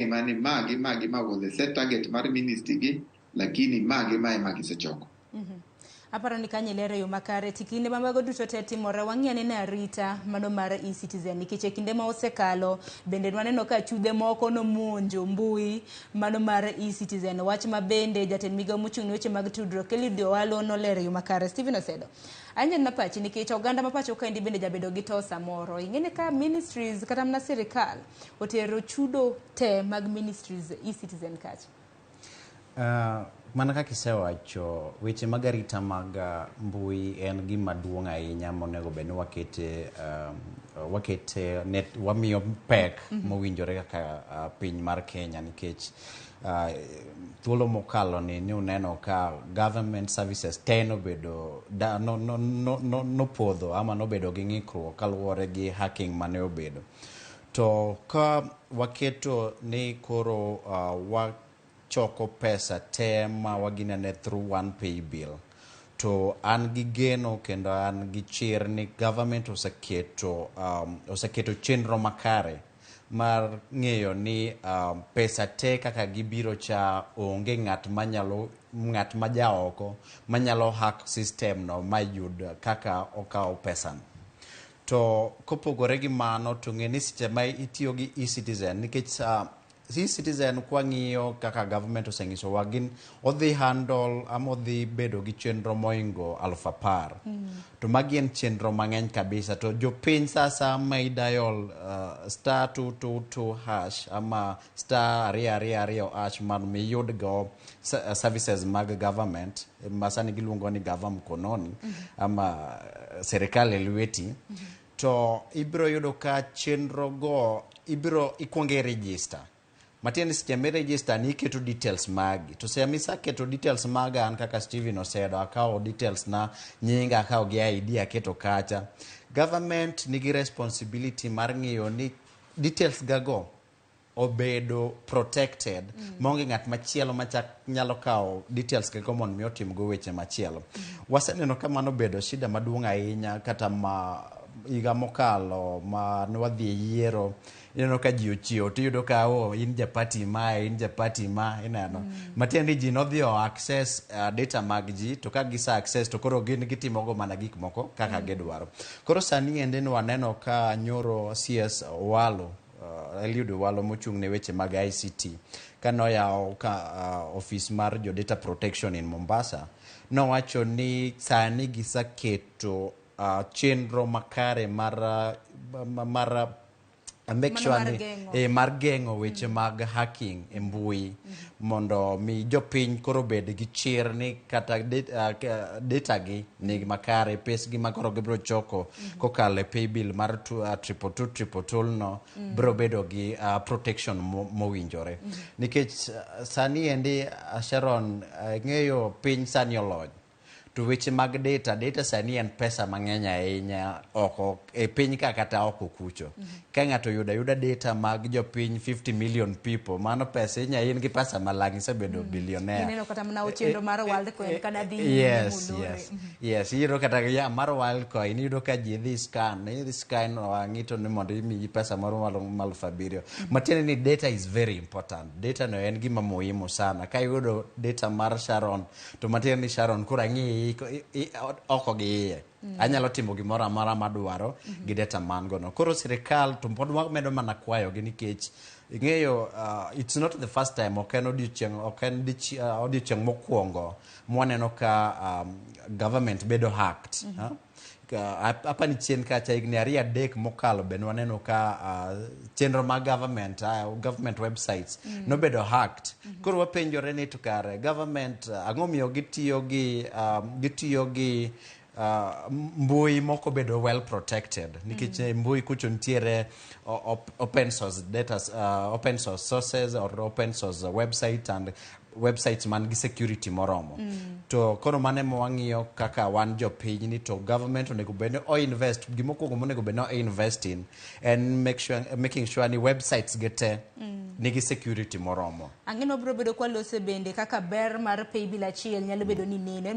Mani ma gi ma gi ma was the set target mar ministry gi, lakini ma gi ma ema gisechoko. Aparo ni kanyo ilero e yo makare. To kinde ma mago duto te timore, wang'i anena arita mano mar eCitizen, nikech e kinde ma osekalo bende nwaneno ka chudhe moko nomonjo mbui mano mar eCitizen, wach ma bende jatend migao mochung' ne weche mag tudruok Eliud Owalo nolero e yo makare. Stephen Osedo, anyen na pachi nikech oganda ma pacho kaendi bende jabedo gi to samoro. Ing'e ka ministries kata mana sirikal otero chudo te mag ministries eCitizen kacha. Mana kaka isewacho, weche mag arita mag mbui en gima duong' ahinya monego bed ni wakete net, wamiyo pek mowinjore kaka piny mar Kenya, nikech thuolo mokalo ni uneno ka government services te nobedo da, no, no, no, no, nopodho ama nobedo gi ng'ikruok kaluwore gi hacking mane obedo. To ka waketo ni koro wachoko pesa te ma waginene through one pay bill, to an gi geno kendo an gi chir ni government oseketo chenro makare mar ng'eyo ni pesa te kaka gibiro cha, onge ng'at manyalo, ng'at ma jaoko manyalo hack system no mayud kaka okawo pesa no. To kopogore gi mano, to ng'e ni seche ma itiyo gi eCitizen, nikech eCitizen kwang'iyo kaka government osenyisowa, gin odhi handle ama odhi bedo gi chenro moingo 10,000. To magi en chenro mang'eny kabisa. To jopiny sasa ma i dial *222# ama *222# mondo mi iyud go services mag government ma sani giluongo ni Gava Mkononi ama serikal e lweti, to ibiro yudo ka chenro go ibiro ikuongo i register. Matiende ni seche mi register ni iketo details magi. To seche miseketo details maga, an kaka Steven Osedo, akawo details na, nyinga akawo gi ID aketo kacha, government nigi responsibility mar ng'iyo ni details gago obedo protected maonge ng'at machielo machak nyalo kawo details gago mondo mi otimgo weche machielo. Waseneno ka mano obedo shida maduong' ahinya kata ma higa mokalo ma ne wadhi e yiero. Ineno ka ji ochiewo tiyudo ka, oh, in ja party ma, in ja party ma, ineno matiende ni ji nodhi o access data mag ji. To ka gise access, to koro gin gitimogo mana gik moko kaka gidwaro. Koro sani ende ni waneno ka nyoro CS Owalo, Eliud Owalo mochung' ne weche mag ICT, kanoyawo ka office mar jo data protection in Mombasa, nowacho ni sani giseketo chenro makare mar make Mano sure mar ni geng'o. Mar geng'o weche mag hacking e mbui, mondo mi jopiny koro bed gi chir ni kata data gi ni makare, pesgi ma koro gibiro choko kokalo e paybill mar 22222 no biro bedo gi protection mowinjore, nikech sani endi, Sharon, ng'eyo piny sani olony to weche mag data sani en pesa mang'eny ahinya oko e piny ka kata oko kucho. Ka ng'ato oyudo ayuda data mag jopiny 50 million people, mano pesa inya in gi pesa malang', isebedo billionaire. Ineno kata mana chenro mar Worldcoin kana dhi nyime molore. Yes, iyudo kata ya mar Worldcoin, iyudo ka ji dhi scan, idhi scan wang'i to ni mondo imiyi pesa moro maromo 7,000. Matiende ni data is very important. Data no en gima muhimu sana. Ka iyudo data mar Sharon, to matiende ni Sharon koro ang'iyi oko gi iye. Anyalo timo gimoro amora madwaro gi data man go no. Koro sirikal to pod wamedo mana kwayogi, nikech ing'eyo it's not the first time, ok en odiochieng', ok en odiochieng' mokwongo mwaneno ka government bedo hacked, huh? Apani chien kacha higni 2-3 mokalo be nwaneno ka chenro mag government, government websites nobedo hacked. Koro wapenjore ni to kare government ang'o miyo gitiyo gi mbui moko bedo well protected, nikech mbui kucho nitiere open source data, open source sources or open source website and websites man gi security moromo. To koro mano ema wang'iyo kaka wan jopiny ni to government onego bed ni o invest. Gimokwongo monego bed ni o invest in en making sure ni websites gi te nigi security moromo. Ang'e ni wabiro bedo kwalose bende kaka ber mar paybill achiel nyalo bedo ni neno.